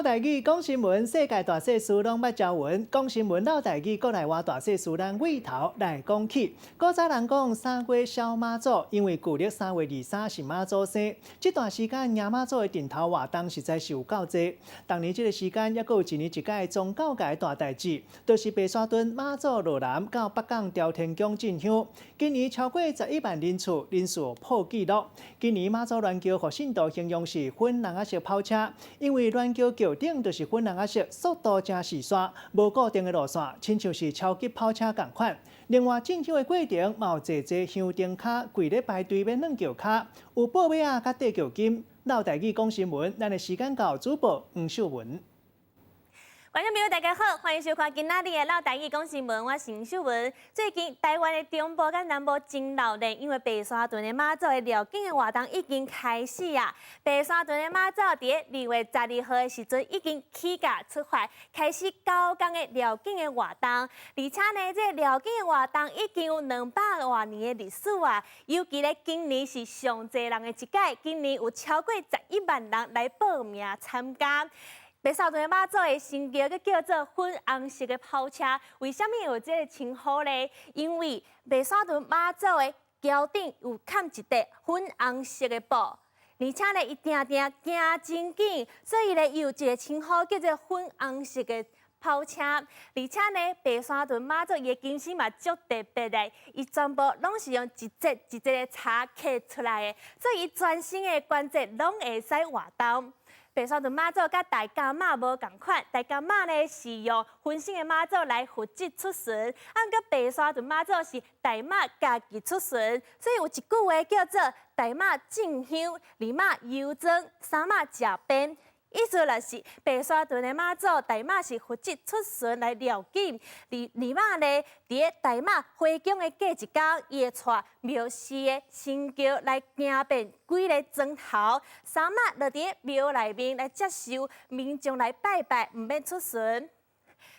台語講新聞，世界大細事攏捌朝聞。講新聞嘮台語，國內外大細事，咱對頭來講起。古早人講三月痟媽祖，因為舊曆3月23是媽祖生。這段時間迎媽祖的陣頭活動實在是有夠濟。逐年這个時間，猶閣有一年一屆宗教界大代誌，就是白沙屯媽祖落南到北港朝天宮進香。今年超過11萬人次，人數破紀錄。今年媽祖鸞轎予信徒形容是粉紅仔色跑車，因為鸞轎轎頂就是粉紅仔色，速度誠時煞，無固定的路線，親像是超級跑車仝款。另外進香的過程，嘛有濟濟香燈跤跪咧排隊欲軟轎跤，有布馬仔佮綴轎金。嘮台語講新聞，咱的時間到主播黃秀文。觀眾朋友，大家好，歡迎收看今仔日的嘮台語講新聞，我是黃秀文。最近台灣的中部佮南部真鬧熱，因為白沙屯的媽祖的繞境的活動已經開始啊。白沙屯的媽祖佇2月12號的時陣已經起駕出發，開始9天的繞境的活動。而且呢，這个繞境的活動已經有200外年的歷史啊。尤其咧，今年是上濟人的一屆，今年有超過十一萬人來報名參加。白沙屯媽祖的神轎閣叫做粉紅色的跑車，為啥物有這个稱呼呢？因為白沙屯媽祖的轎頂有崁一塊粉紅色的布，而且呢，伊定定行真緊，所以呢，伊有一个稱呼叫做粉紅色的跑車。而且呢，白沙屯媽祖伊的金身嘛足特別的，伊全部攏是用一節一節的柴刻出來的，所以伊全身的關節攏會使活動。白沙屯媽祖佮大甲媽無仝款，大甲媽呢是用分身的媽祖來負責出巡，啊，毋過白沙屯媽祖是大媽家己出巡，所以有一句話叫做大媽進香，二媽遊莊，三媽食鞭。意思就是白沙屯的媽祖大媽是負責出巡來繞境，二二媽呢，佇咧大媽回宮的隔一工，伊會帶廟祀的神轎來行遍幾个莊頭，三媽就佇咧廟內面來接受民眾來拜拜，毋免出巡。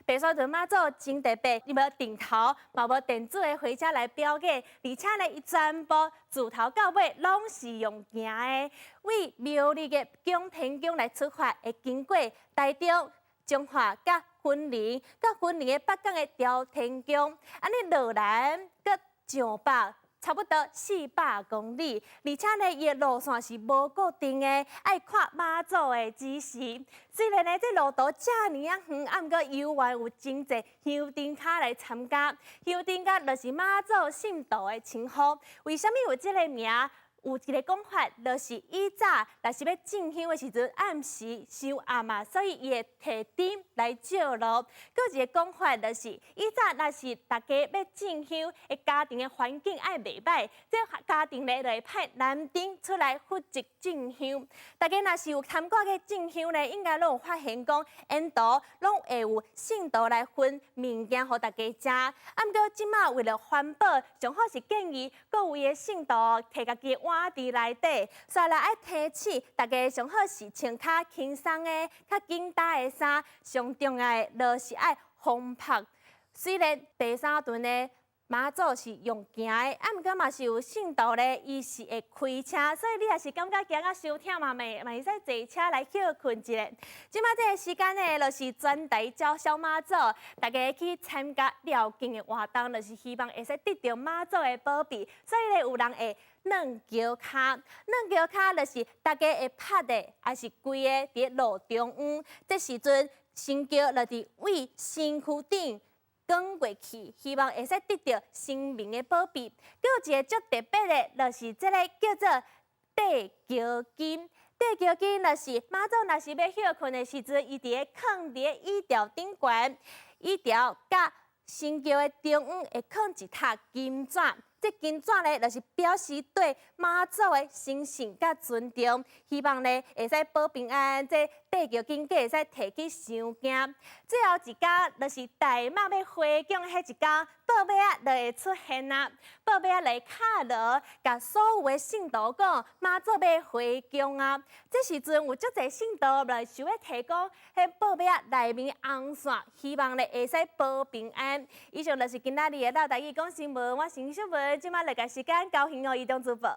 白沙屯媽祖真特別，伊無陣頭，嘛無電子的火車來表演，而且呢，伊全部自頭到尾攏是用行的。為廟裡的拱天宮來出發，會經過台中、彰化、佮雲林、佮雲林的北港的朝天宮，按呢落南閣上北，差不多400公里，而且呢，伊的路線是無固定的，愛看媽祖的指示。雖然呢，這路途遮爾仔遠，啊，毋過猶原有真濟香燈跤來參加。香燈跤就是媽祖信徒的稱呼。為啥物有這个名？有一个講法，就是以早若是欲進香的時陣，暗時傷暗嘛，所以伊會提燈來照路。閣一个講法就是，以早若是大家欲進香，的家庭的環境愛袂䆀，這家庭咧就會派男丁出來負責進香。大家若是有參加過進香咧，應該攏有發現講，沿途攏會有信徒來分物件予大家食。啊，毋過這馬為了環保，上好是建議各位的信徒提家己的碗佇內底，煞來愛提醒大家上好是穿較輕鬆的、較簡單的衫。上重要的就是愛防曬。雖然白沙屯的媽祖是用行的，啊，毋過嘛是有信徒咧，伊是會開車，所以你若是感覺行甲傷忝嘛，嘛會使坐車來歇睏一下。這馬這个時間呢，就是全台招小媽祖，大家去參加繞境的活動，就是希望會使得著媽祖的保庇，所以咧有人會軟轎跤，軟轎跤就是大家會趴的，抑是跪的佇路中央，這時陣神轎就佇位身軀頂滾過去，希望會使得著神明的保庇。閣有一個足特別的，就是這个叫做綴轎金。綴轎金就是媽祖若是欲歇睏的時陣，伊佇咧囥佇咧椅條頂懸，椅條佮神轎的中央會囥一疊金紙。這金紙咧，就是表示對媽祖的誠信佮尊重，希望咧會使保平安。這綴轎金閣會使提去傷驚。最後一工就是大媽欲回宮的彼一工，布馬仔就會出現啊！布馬仔來敲鑼，共所有的信徒講，媽祖欲回宮啊！這時陣有足濟信徒來想欲提供彼布馬仔內面紅線，希望咧會使保平安。以上就是今仔日的嘮台語講新聞，我是秀文，這馬來共時間交興予移動主播。